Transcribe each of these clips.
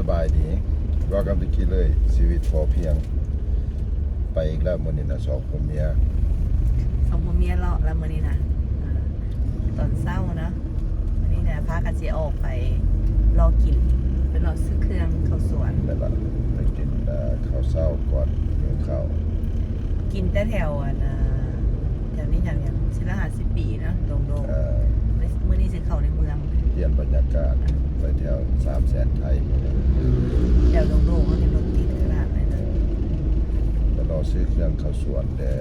ສະບາຍດີ Welcome to Key ເລີຍ ຊີວິດພໍພຽງ ໄປອີກແລ້ວມື້ນີ້ນະ ສອງຜົວເມຍ ສອງຜົວເມຍເລາະແລ້ວມື້ນີ້ນະ ເອີ ຕອນເຊົ້າເນາະ ມື້ນີ້ນະ ພາກັນຊິອອກໄປເລາະກິນ ໄປເລາະຊື້ເຄື່ອງເຂົ້າສວນ ແມ່ນລະ ໄປກິນ ເອີ ເຂົ້າເຊົ້າກ່ອນ ຫິວເຂົ້າ ກິນແຕ່ແຖວ ອັນ ເອີ ແຖວນີ້ແຖວຫຍັງ ສິລະຫາສິບປີເນາະ ດົງໂດງ ເອີ ມື້ນີ້ຊິເຂົ້າໃນເມືອງ ປ່ຽນບັນຍາກາດ ເອີ ໄປແຖວສາມແສນໄທ ແຖວດົງໂດງເຮົານີ້ລົດຕິດຂະໜາດໃດນະ ໄປລໍຊື້ເຄື່ອງເຂົ້າສວນແດ່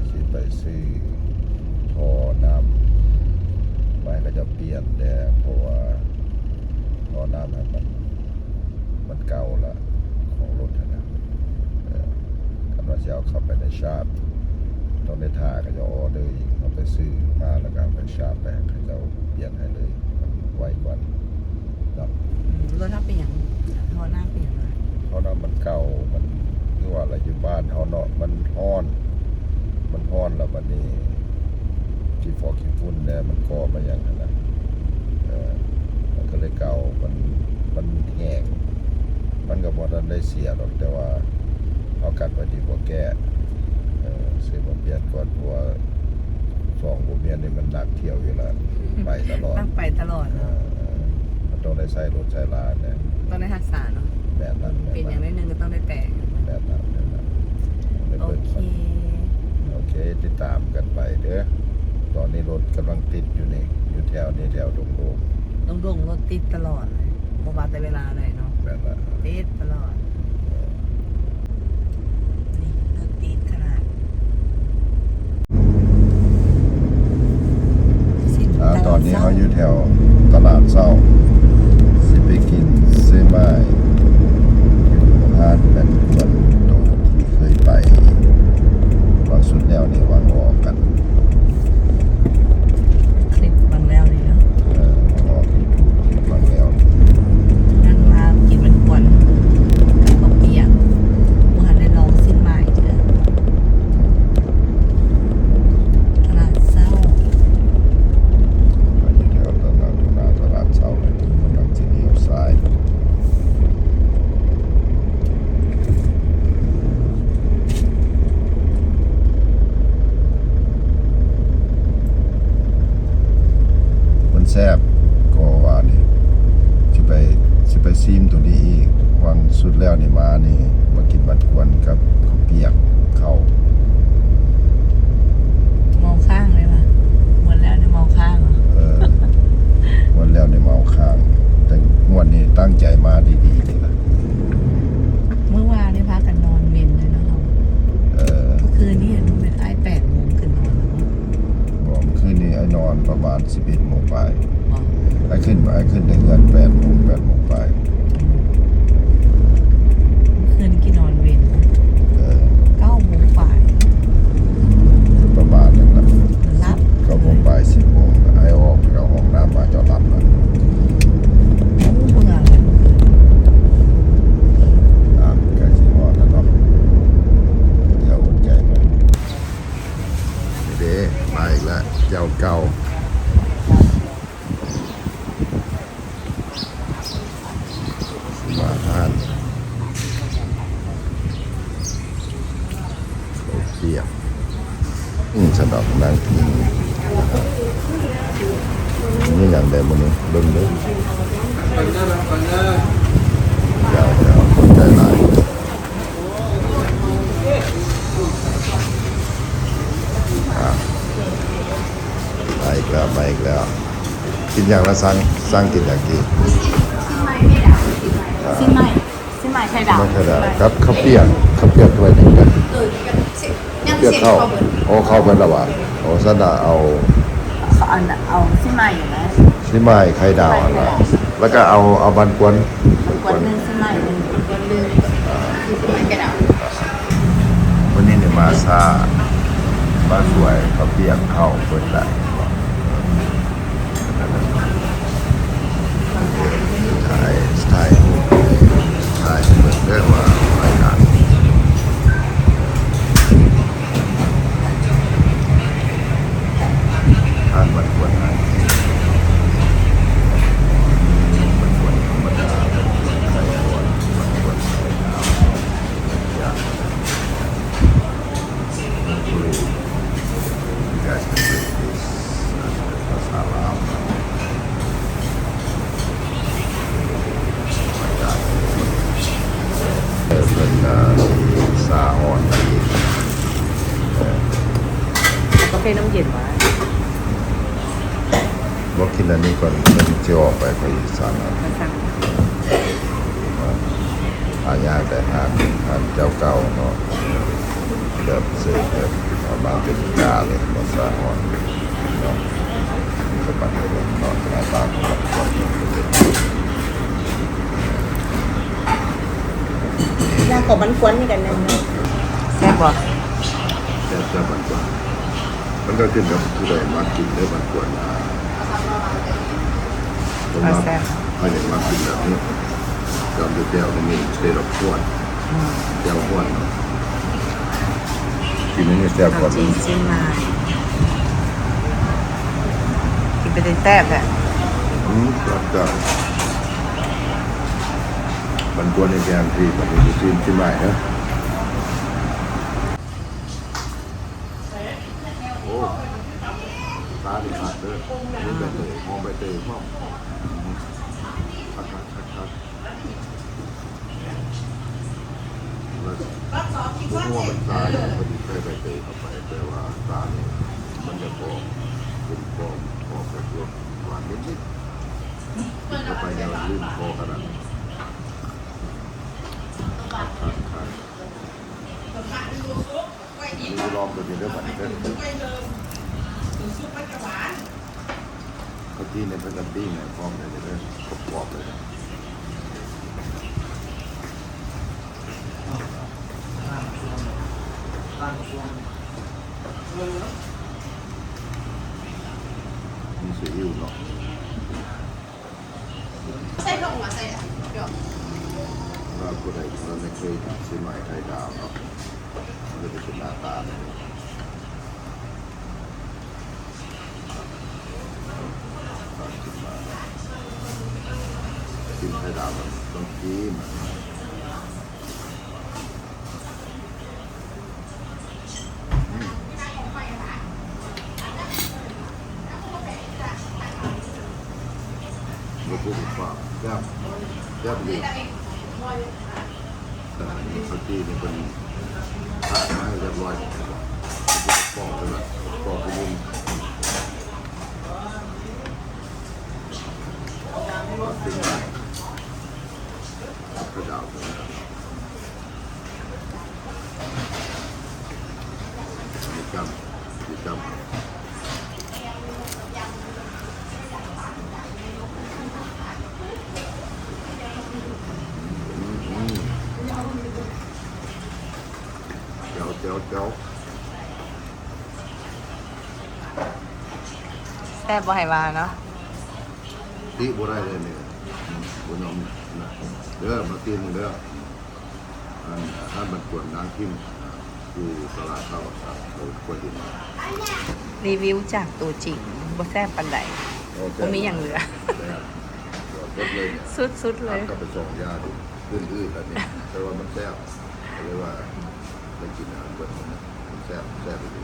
ຊິໄປຊື້ທໍ່ນ້ຳ ມາໃຫ້ເຂົາເຈົ້າປ່ຽນແດ່ ເພາະວ່າທໍ່ນ້ຳຫັ້ນມັນ ມັນເກົ່າລະ ຂອງລົດຫັ້ນນະ ເອີ ຄັນວ່າຊິເອົາເຂົ້າໄປໃນຊາບ ຕ້ອງໄດ້ຖ້າເຂົາເຈົ້າອໍເດີອີກ ເຮົາໄປຊື້ມາ ແລ້ວກໍເອົາໄປຊາບ ໄປໃຫ້ເຂົາເຈົ້າປ່ຽນໃຫ້ເລີຍ ມັນໄວກວ່າເນາະ ອືມ ລົດເຮົາເປັນຫຍັງ ທໍ່ນ້ຳເປັນຫຍັງ ທໍ່ນ້ຳມັນເກົ່າ ມັນ ຄືວ່າລະ ຢູ່ບ້ານເຮົາເນາະ ມັນຮ້ອນ ມັນຮ້ອນ ແລ້ວບັດນີ້ ຂີ້ຟອກຂີ້ຝຸ່ນແດ່ ມັນກໍມາຫຍັງຫັ້ນນະ ເອີ ມັນກໍເລີຍເກົ່າ ມັນ ມັນແຫ້ງ ມັນກໍບໍ່ທັນໄດ້ເສຍດອກ ແຕ່ວ່າເຮົາກັກໄວ້ທີ່ບໍ່ແກ້ ເອີ ຊື້ມາປ່ຽນກ່ອນ ເພາະວ່າສອງຜົວເມຍນີ້ມັນນັກທ່ຽວຢູ່ລະ ໄປຕະຫຼອດ ມັກໄປຕະຫຼອດເນາະ ເອີ ມັນຕ້ອງໄດ້ໃຊ້ລົດໃຊ້ລາແດ່ ຕ້ອງໄດ້ຮັກສາເນາະ ແມ່ນລະ ເປັນຫຍັງໜ້ອຍໜຶ່ງກໍຕ້ອງໄດ້ແປ ແມ່ນລະ ແມ່ນລະ ໄດ້ເບິ່ງ ໂອເຄ ໂອເຄ ຕິດຕາມກັນໄປເດີ ຕອນນີ້ລົດກຳລັງຕິດຢູ່ນີ້ ຢູ່ແຖວນີ້ ແຖວດົງໂດງ ດົງໂດງລົດຕິດຕະຫຼອດເລີຍ ບໍ່ວ່າແຕ່ເວລາໃດເນາະ ແມ່ນລະ ຕິດຕະຫຼອດ ນີ້ລົດຕິດຂະໜາດ ອ່າ ຕອນນີ້ເຮົາຢູ່ແຖວຕະຫຼາດເຊົ້າ ຊິໄປກິນເຊມາຍ ຢູ່ຮ້ານແມ່ນກວນໂຕທີ່ເຄີຍໄປ ວ່າງສຸດແລ້ວນີ້ວ່າງອອກກັນ ຄລິບບາງແລ້ວນີ້ເນາະ ເອີ ອອກຢູທູບຄລິບບາງແລ້ວ ນັ້ນວ່າກິນມັນກວນກັບເຂົ້າປຽກ ບໍ່ທັນໄດ້ລອງຊິມມາອີກເທື່ອ ຕະຫຼາດເຊົ້າ ໄປຢູ່ແຖວຕະຫຼາດ ໜ້າຕະຫຼາດເຊົ້າເລີຍ ກຳລັງຊິລ້ຽວຊ້າຍ ມັນແຊບ ກໍວ່ານີ້ ຊິໄປ ຊິໄປຊີມໂຕນີ້ອີກ ຫວ່າງສຸດແລ້ວນີ້ມານີ້ ມາກິນມັນກວນກັບເຂົ້າປຽກ ເຂົ້າ ເມົາຄ້າງເລີຍວ່າ ໝົດແລ້ວນີ້ເມົາຄ້າງ ເອີ ໝົດແລ້ວນີ້ເມົາຄ້າງ ແຕ່ງວດນີ້ຕັ້ງໃຈມາດີໆນີ້ລະ ມື້ວານນີ້ພາກັນນອນເວັນເລີຍເນາະ ເອີ ເມື່ອຄືນນີ້ເຫັນວ່າແມ່ນອ້າຍແປດໂມງຂຶ້ນນອນແລ້ວບໍ່? ບໍ່ ມື້ຄືນນີ້ອ້າຍນອນປະມານສິບເອັດໂມງປາຍ ອ້າຍຂຶ້ນ ອ້າຍຂຶ້ນແຕ່ເຮືອນແປດໂມງ ແປດໂມງປາຍ ຄືນກີ້ນອນເວັນ ເອີ ເກົ້າໂມງປາຍ ປະມານນັ້ນລະ ຫຼັບ ເກົ້າໂມງປາຍ ສິບໂມງ ໃຫ້ອອກໄປເຂົ້າຫ້ອງນ້ຳມາ ເຈົ້າຫຼັບລະ ໂອ້ ເມື່ອຍ ອ່າ ໃກ້ຊິຮອດແລ້ວເນາະ ຢ່າອົດໃຈໄປ ນີ້ເດ້ ມາອີກແລ້ວ ເຈົ້າເກົ່າ ມາຮ້ານເຂົ້າປຽກ ອືມ ສະດອກ ນັ່ງກິນ ມີຫຍັງແດ່ມື້ນີ້ ເບິ່ງເດີ ດຽວໆ ຂອບໃຈຫຼາຍ ອ່າ ມາອີກແລ້ວ ມາອີກແລ້ວ ກິນຫຍັງລະ? ສັ່ງ ສັ່ງກິນຫຍັງດີ? ຊີ້ນໄໝ້ໄຂ່ດາວ ຊີ້ນໄໝ້ ຊີ້ນໄໝ້ໄຂ່ດາວ ຊີ້ນໄໝ້ໄຂ່ດາວ ກັບເຂົ້າປຽກ ເຂົ້າປຽກຖ້ວຍໜຶ່ງເດີ ເອີ ຍັງ ປຽກເຂົ້າ ເຂົ້າເບິດ ໂອ້ ເຂົ້າເບິດລະຫວາ? ໂອ້ ຊັ້ນນະ ເອົາ ອັນ ເອົາຊີ້ນໄໝ້ນະ ຊີ້ນໄໝ້ໄຂ່ດາວຫັ້ນລະ ແລ້ວກະເອົາ ເອົາມັນກວນ ມັນກວນໜຶ່ງ ຊີ້ນໄໝ້ໜຶ່ງ ມັນກວນໜຶ່ງ ຊີ້ນໄໝ້ໄຂ່ດາວ ມື້ນີ້ນີ້ມາຊ້າ ມາສວຍ ເຂົ້າປຽກເຂົ້າເບິດລະ ຖ່າຍ ຖ່າຍຮູບ ຖ່າຍໃຫ້ເບິ່ງເດີວ່າໄປທາງ ທາງມັນກວນຫັ້ນ ມັນກວນທຳມະດາ ມັນກວນໄຂ່ອ່ອນ ນ້ຳເຢັນຫວາ? ບໍ່ ກິນອັນນີ້ກ່ອນ ມັນຊິອອກໄປພາກອີສານເນາະ. ຫາຍາກໄດ້ຮ້ານ ຮ້ານເຈົ້າເກົ່າເນາະ ແບບເສີບແບບເອົາມາເປັນກາເລີຍ ບໍ່ສາຮ້ອນເນາະ. ມັນກໍປັນເນາະ ໜ້າຕາຂອງມັນກໍເປັນ ຢາກເຂົ້າບ້ານກວນຄືກັນແມ່ນບໍ່? ແຊບບໍ່? ແຊບ ແຊບບ້ານກວນ. ມັນກໍຂຶ້ນກັບຜູ້ໃດມັກກິນເດີ ມັນຄວນ ອ່າ ເພາະວ່າ ແຊບ ໃຜມັກກິນແບບນີ້ ຈຳແຈ່ວນີ້ instead of ຄວນ ອືມ ແຈ່ວຄວນເນາະ ກິນອັນນີ້ແຊບກວ່າ. ຈີນຊຽງໃໝ່ ກິນໄປໄດ້ແຊບແທ້. ອືມ ແຊບຈ້າ ມັນຄວນໃນແກງທີ່ ບັດນີ້ ຈີນຊຽງໃໝ່ເດີ. ໂອ້ ຕານີ້ຄັກເດີ ມີໃບເຕີຍ ຫອມໃບເຕີຍພ້ອມ. ອືມ ຄັກໆໆໆ ແລ້ວບໍ່ຮູ້ວ່າມັນຕາຫຍັງ ເພິ່ນໃສ່ໃບເຕີຍເຂົ້າໄປ ແຕ່ວ່າຕານີ້ມັນຈະອອກເປັນຄວາມ ອອກແບບລົດຫວານນິດໆ ກິນເຂົ້າໄປແລ້ວລື່ນຄໍຂະໜາດ. ຄັກໆໆ ນີ້ລອງເບິ່ງເດີບັດນີ້ເດີ. ເຂົ້າຈີ່ນີ້ເພິ່ນກໍປີ້ງໃຫ້ພ້ອມເລີຍເດີ ກອບໆເລີຍ. ມີຊີອິ້ວເນາະ. ໃສ່ຖົງມາໃສ່ດອກ. ວ່າຜູ້ໃດທີ່ວ່າໄມ່ເຄີຍຊື້ໄມ້ໄຂ່ດາວເນາະ ມັນຈະເປັນໜ້າຕາແບບນີ້. ກິນໄຂ່ດາວມັນຕ້ອງກິນ. ອືມ ບໍ່ປຸ້ມປາກ ແຊບ ແຊບອີ່ຫຼີ. ເອີ ເຂົ້າຈີ່ນີ້ເພິ່ນຖາດມາໃຫ້ຮຽບຮ້ອຍ ປອກເລີຍ ປອກໃຫ້ນຸ່ມ. ເອົາເປັນວ່າ ໄຂ່ດາວເນາະ. ອັນນີ້ຈ້ຳ ອັນນີ້ຈ້ຳ. ອືມ ແຈ່ວ ແຈ່ວ ແຈ່ວ. ແຊບບໍ່ໃຫ້ວ່າເນາະ. ຕິບໍ່ໄດ້ເລີຍນີ້ ບໍ່ຍອມນະເດີ ມາກິນເດີ. ອັນ ອາຫານບ້ານກວນນາງພິມ ຢູ່ຕະຫຼາດເຊົ້າ ອ່າ ຫົວຫີນ. ຣີວິວຈາກຕົວຈິງ ບໍ່ແຊບປານໃດ. ໂອ້ ບໍ່ມີຫຍັງເຫຼືອ. ແຊບ ສຸດໆເລີຍ. ຕັດກັນໄປສອງຢ່າງ ອື່ນໆ ອັນນີ້ ແຕ່ວ່າມັນແຊບ ກໍເລີຍວ່າໄດ້ກິນອາຫານເບິດມື້ນີ້. ແຊບ ແຊບອີ່ຫຼີ.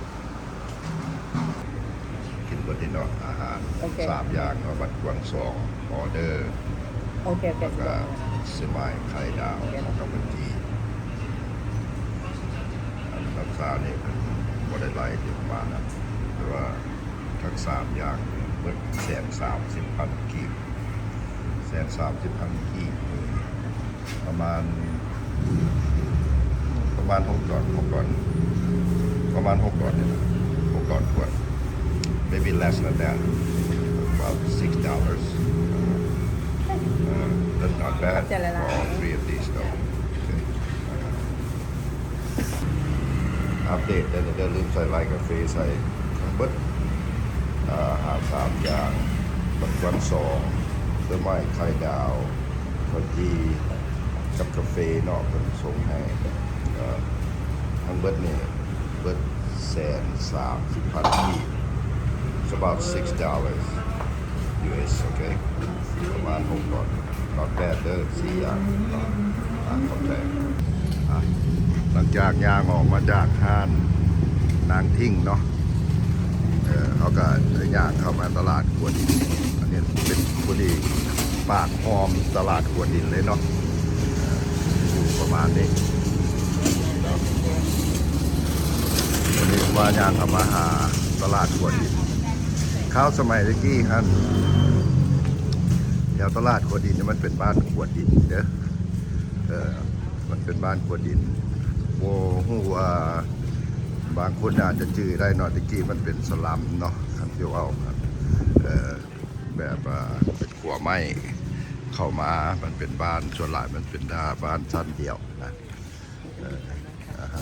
ກິນເບິດນີ້ເນາະ ອາຫານ ໂອເຄ ສາມຢ່າງເນາະ ບັດກວນສອງ ອໍເດີ ໂອເຄ ໂອເຄ ແລ້ວກໍ ຊິບອກ ເຊມາຍ ໄຂ່ດາວ ໂອເຄ ຂອງກັບເພິ່ນຈີ່. ອັນຮັກສານີ້ເພິ່ນບໍ່ໄດ້ໄລ່ເປັນປະມານນະ ແຕ່ວ່າທັງສາມຢ່າງເບິດແສນສາມສິບພັນກີບ. ແສນສາມສິບພັນກີບ ປະມານ ປະມານຫົກດອນ ຫົກດອນ ປະມານຫົກດອນນີ້ລະ ຫົກດອນຖ້ວນ maybe less than that, about six dollars. Uh, that's not bad for all three of these though. ອັບເດດເດີ ຢ່າລືມໃສ່ໄລກາເຟໃສ່ທັງເບິດ ອາຫານສາມຢ່າງ ບັກກວນສອງ ເດີໄມ້ ໄຂ່ດາວ ເຂົ້າຈີ່ ກັບກາເຟເນາະ ເພິ່ນສົ່ງໃຫ້. ເອີ ທັງເບິດນີ້ເບິດແສນສາມສິບພັນກີບ it's about six dollars US, okay? ປະມານຫົກດອນ not bad ເດີ ສີ່ຢ່າງເນາະ. ອ່າ ຂອບໃຈ. ອ່າ ຫຼັງຈາກຍ່າງອອກມາຈາກຮ້ານນາງທິງເນາະ ເອີ ເຮົາກໍໄດ້ຍ່າງເຂົ້າມາຕະຫຼາດຂົວຫີນ. ອັນນີ້ເປັນພໍດີປາກຫ້ອມຕະຫຼາດຂົວຫີນເລີຍເນາະ ເອີ ຢູ່ປະມານນີ້ເນາະ. ອັນນີ້ວ່າຍ່າງເຂົ້າມາຫາຕ ຕະຫຼາດຂົວດິນ. ຄາວສະໄໝແຕ່ກີ້ຫັ້ນ ແຖວຕະຫຼາດຂົວດິນນີ້ມັນເປັນບ້ານຂົວດິນເດີ. ເອີ ມັນເປັນບ້ານຂົວດິນ. ບໍ່ຮູ້ວ່າບາງຄົນອາດຈະຈື່ໄດ້ເນາະ, ແຕ່ກີ້ມັນເປັນສະລັມເນາະ ຄັນຊິເວົ້າ. ເອີ ແບບວ່າເປັນຂົວໄມ້ເຂົ້າມາ, ມັນເປັນບ້ານ, ສ່ວນຫຼາຍມັນເປັນບ້ານຊັ້ນດຽວນະ. ເອີ ອາຮະ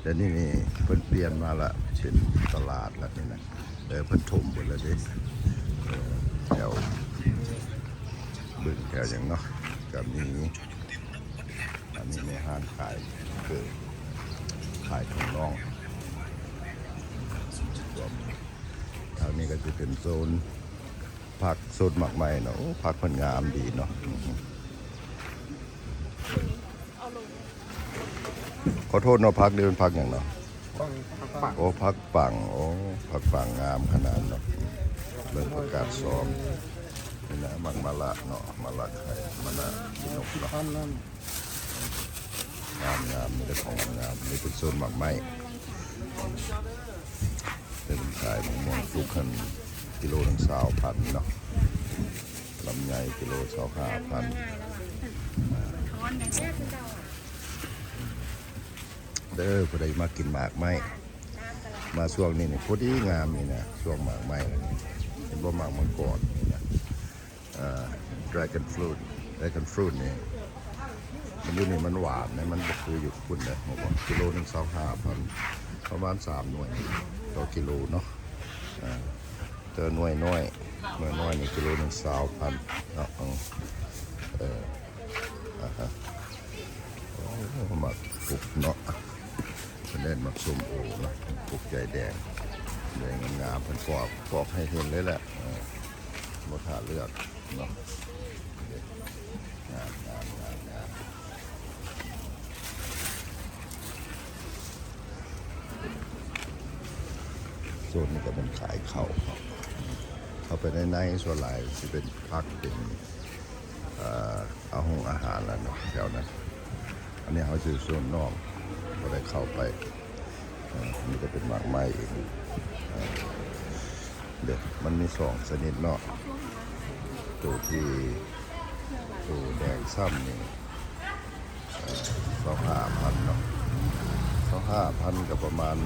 ດຽວນີ້ນີ້ເພິ່ນປ່ຽນມາລະ ເປັນຕະຫຼາດລະນີ້ນະ. ເອີ ເພິ່ນຖົມເບິດລະເດ້. ເອີ ແຖວບຶງແຖວຫຍັງເນາະ ກະມີ. ອັນນີ້ແມ່ນຮ້ານຂາຍເກີບ ຂາຍຖົງໜອງ. ທາງນີ້ກະຊິເປັນໂຊນຜັກ ໂຊນໝາກໄມ້ເນາະ. ໂອ້ ຜັກເພິ່ນງາມດີເນາະ. ຂໍໂທດເນາະ ຜັກນີ້ເປັນຜັກຫຍັງເນາະ? ໂອ້ ຜັກປັງ. ໂອ້ ຜັກປັງງາມຂະໜາດເນາະ. ເບິ່ງຜັກກາດຊອມນີ້ນະ. ໝາກມະລະເນາະ ມະລະໄຂ່ ມະນາວ ຂີ້ນົກເນາະ. ງາມໆ ມີແຕ່ຂອງງາມໆ. ນີ້ເປັນໂຊນໝາກໄມ້. ເປັນຂາຍໝາກມ່ວງສຸກຫັ້ນ ກິໂລໜຶ່ງຊາວພັນເນາະ. ລຳໄຍກິໂລຊາວຫ້າພັນ. ເດີ ຜູ້ໃດມັກກິນໝາກໄມ້ ມາຊ່ວງນີ້ນີ້ພໍດີງາມນີ້ນະ. ຊ່ວງໝາກໄມ້ນີ້ ເຫັນບໍ່ ໝາກມັງກອນນີ້ນະ. ເອີ dragon fruit dragon fruit ນີ້ ມັນຢູ່ນີ້ມັນຫວານນະ, ມັນບໍ່ຄືຢູ່ພຸ້ນເດ້. ກິໂລໜຶ່ງຊາວຫ້າພັນ ປະມານສາມໜ່ວຍຕໍ່ກິໂລເນາະ. ເອີ ແຕ່ໜ່ວຍນ້ອຍ ໜ່ວຍນ້ອຍນີ້ກິໂລໜຶ່ງຊາວພັນເນາະ. ເອີ ອາຮະ ໂອ້ ໝາກປຸກເນາະ. ເພິ່ນເອີ້ນໝາກສົ້ມໂອເນາະ ປຸກໃຫຍ່ແດງ ແດງງາມໆ. ເພິ່ນປອກ ປອກໃຫ້ເຫັນເລີຍແຫຼະ. ເອີ ບໍ່ຖ້າເລືອກເນາະ. ງາມໆໆໆ. ໂຊນນີ້ກະເປັນຂາຍເຂົ້າເນາະ. ເຂົ້າໄປໃນ ໃນສ່ວນຫຼາຍຊິເປັນຜັກ ເປັນ ເອີ ເອົາໂຮງອາຫານລະເນາະ ແຖວນັ້ນ. ອັນນີ້ເຮົາຢູ່ໂຊນນອກ ບໍ່ໄດ້ເຂົ້າໄປ. ເອີ ນີ້ກະເປັນໝາກໄມ້ອີກ. ເອີ ເດ້ ມັນມີສອງຊະນິດເນາະ. ໂຕທີ່ ໂຕແດງຊ້ຳນີ້ ເອີ ຊາວຫ້າພັນເນາະ. ຊາວຫ້າພັນກະປະມານ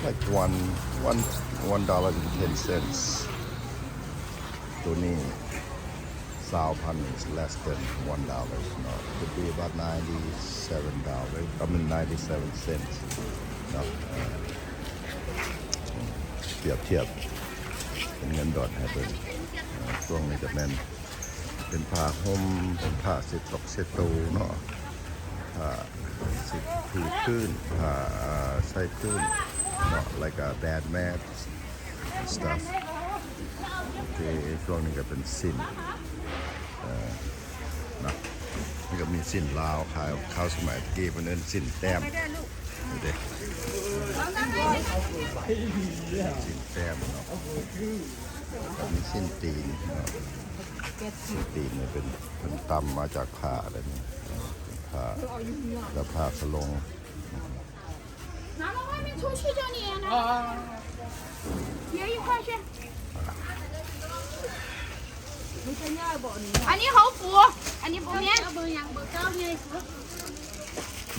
like one one one dollar and ten cents. ໂຕນີ້ ຊາວພັນ is less than one dollar ເນາະ. Could be about ninety-seven dollars, I mean ninety-seven cents ເນາະ. ເອີ ປຽບທຽບເປັນເງິນດອນໃຫ້ເບິ່ງ. ເອີ ຊ່ວງນີ້ກະແມ່ນເປັນຜ້າຫົ່ມ ເປັນຜ້າເຊັດຕົກເຊັດໂຕເນາະ. ຜ້າເຊັດ ຜູພື້ນ ຜ້າໃສ່ພື້ນເນາະ like a bed mat stuff. ໂອເຄ ຊ່ວງນີ້ກະເປັນສິ້ນ ເອີ ນະ. ມັນກະມີສິ້ນລາວຂາຍ ຄາວສະໄໝຕະກີ້ເພິ່ນເອີ້ນສິ້ນແຕ້ມ. ນີ້ເດ້ ສິ້ນແຕ້ມເນາະ. ກະມີສິ້ນຕີນເນາະ. ສິ້ນຕີນນີ້ເປັນ ເພິ່ນຕຳມາຈາກຜ້າເດ້ນີ້. ເອີ ເປັນຜ້າ ແລ້ວຜ້າສະຫຼົງ. 拿到外面出去就你拿。啊。别一块去。อันนี้เขาปู อันนี้ปูเมียน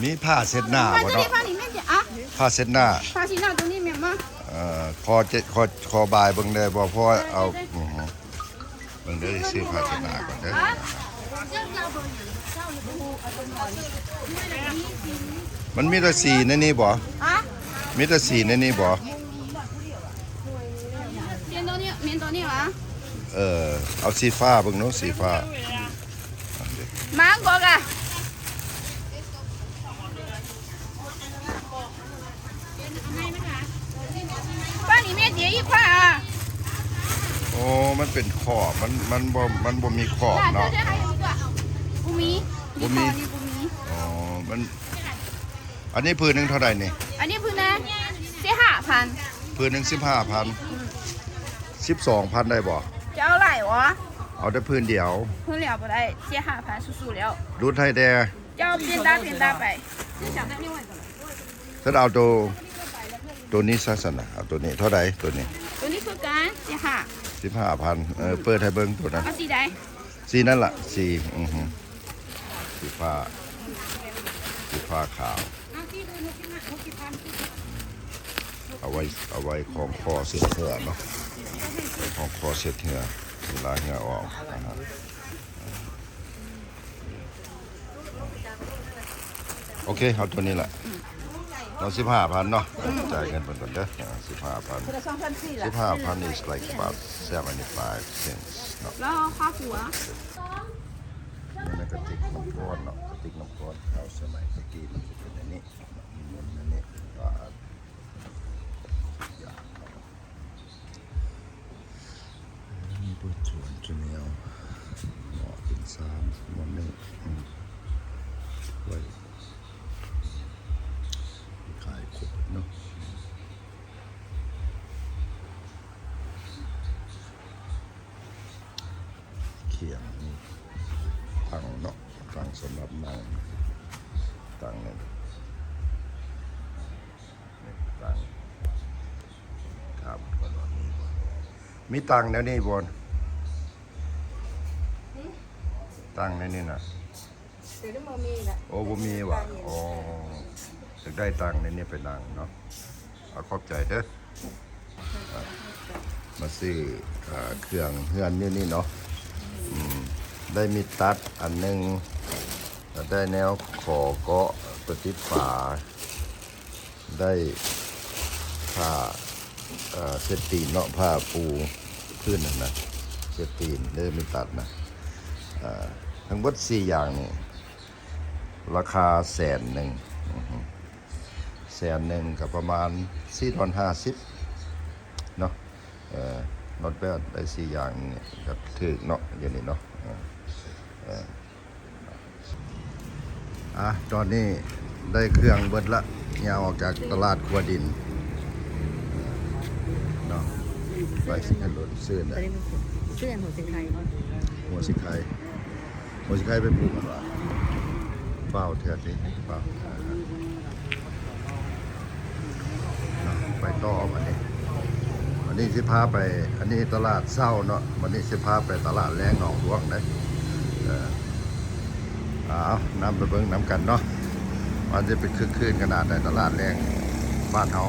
มีผ้าเช็ดหน้าบ่เนาะ ผ้าเช็ดหน้า ผ้าเช็ดหน้าตรงนี้แม่นบ่ เอ่อ ขอเจ็ด ขอ ขอบายเบิ่งได้บ่ เพราะว่าเอา เบิ่งเด้อ ซื้อผ้าเช็ดหน้าก่อนเด้อ มันมีแต่สีในนี้บ่ ฮะ มีแต่สีในนี้บ่ เมียนตัวนี้ เมียนตัวนี้หวา เออ เอาสีฟ้าเบิ่งเนาะ สีฟ้า มาก่อนกะ บ้านนี้แม่เสียอีกค่ะ โอ้ มันเป็นขอบ มัน มันบ่ มันบ่มีขอบเนาะ บ่มี บ่มี บ่มี อ๋อ มัน อันนี้ผืนหนึ่งเท่าไหร่นี่ อันนี้ผืนหนึ่งสิบห้าพัน ผืนหนึ่งสิบห้าพัน อืม สิบสองพันได้บ่ จะเอาหลายวะ เอาแต่ผืนเดียว ผืนเดียวบ่ได้ สิบห้าพันสู้ๆแล้ว ลดให้แด่ เจ้าเปลี่ยนตาเปลี่ยนตาไป ฉันเอาตัว ໂຕນີ້ຊະຊັ້ນນະ ເອົາໂຕນີ້ເທົ່າໃດ? ໂຕນີ້ ໂຕນີ້ຄືກັນ ສິບຫ້າ ສິບຫ້າພັນ. ເອີ ເປີດໃຫ້ເບິ່ງໂຕນັ້ນ. ເອົາສີໃດ? ສີນັ້ນລະ ສີ ອືຮຶ ສີຟ້າ ສີຟ້າຂາວ. ເອົາໄວ້ ເອົາໄວ້ຂອງຄໍເຊັດເຮືອເນາະ ຂອງຄໍເຊັດເຮືອ ເວລາເຮືອອອກ. ໂອເຄ ເອົາໂຕນີ້ລະເນາະ ສິບຫ້າພັນເນາະ. ຈ່າຍເງິນເພິ່ນກ່ອນເດີ ສິບຫ້າພັນ ສິບຫ້າພັນ is like about seventy five cents ເນາະ. ແລ້ວຄ່າຫົວ ນີ້ກະຕິກນ້ຳກ້ອນເນາະ ກະຕິກນ້ຳກ້ອນ ເອົາສະໄໝແຕ່ກີ້ມັນຊິເປັນອັນນີ້ເນາະ ມີເງິນອັນນີ້ ບາດ ມີໂຕຈວນຈະແນວ ໝໍ້ເປັນຊາມ ໝໍ້ໜຶ່ງ ໄວ້ຂາຍຄົບເນາະ. ຄຽງນີ້ ຕັ່ງເນາະ ຕັ່ງສຳລັບນັ່ງ ຕັ່ງໜຶ່ງ. ມີຕັ່ງແນວນີ້ບໍ່? ຕັ່ງແນວນີ້ນະ? ໂອ້ ບໍ່ມີຫວາ? ໂອ້ ຢາກໄດ້ຕັ່ງແນວນີ້ໄປນັ່ງເນາະ. ເອົາ ຂອບໃຈເດີ. ມາຊື້ເຄື່ອງເຮືອນຢູ່ນີ້ເນາະ. ໄດ້ມີດຕັດອັນໜຶ່ງ ໄດ້ແນວຂໍເກາະໄປຕິດຝາ ໄດ້ຜ້າ ເອີ ເຊັດຕີນເນາະ ຜ້າປູພື້ນຫັ້ນນະ ເຊັດຕີນເດີ ມີດຕັດນະ. ເອີ ທັງເບິດສີ່ຢ່າງນີ້ ລາຄາແສນໜຶ່ງ ແສນໜຶ່ງກະປະມານສີ່ດອນຫ້າສິບເນາະ. ເອີ not bad ໄດ້ສີ່ຢ່າງນີ້ກະຖືກເນາະ ດຽວນີ້ເນາະ. ເອີ ເອີ ອ່ະ ຕອນນີ້ໄດ້ເຄື່ອງເບິດລະ ຍ່າງອອກຈາກຕະຫຼາດຂົວດິນເນາະ ໄປຊິຂຶ້ນລົດຊື້ນະ. ຊື້ອັນຫົວຊິໄຄ ຫົວຊິໄຄ ຫົວຊິໄຄໄປປູກມັນວ່າ ຟ້າວເທື່ອຕິ ຟ້າວ ເນາະ ໄປຕໍ່ບັດນີ້. ບັດນີ້ຊິພາໄປ ອັນນີ້ຕະຫຼາດເຊົ້າເນາະ ບັດນີ້ຊິພາໄປຕະຫຼາດແລງໜອງຫຼວງເດ້. ເອີ ເອົາ ນຳໄປເບິ່ງນຳກັນເນາະ ວ່າຈະເປັນຄຶກຄື້ນຂະໜາດໃດ ຕະຫຼາດແລງບ້ານເຮົາ.